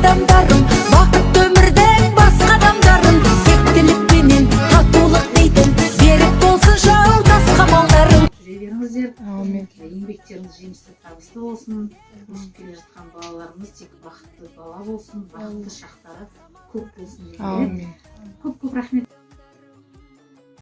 адамдарым, бақытты өмірдің басқа адамдарын. Тектілікпенен татулық дейтін, берік болсын жолдас қамалдарың. Жүре беріңіздер. Әумин. Еңбектеріңіз жемісті, табысты болсын. Өсіп келе жатқан балаларымыз тек бақытты бала болсын, бақытты шақтары көп болсын деген. Әумин. Көп көп рахмет.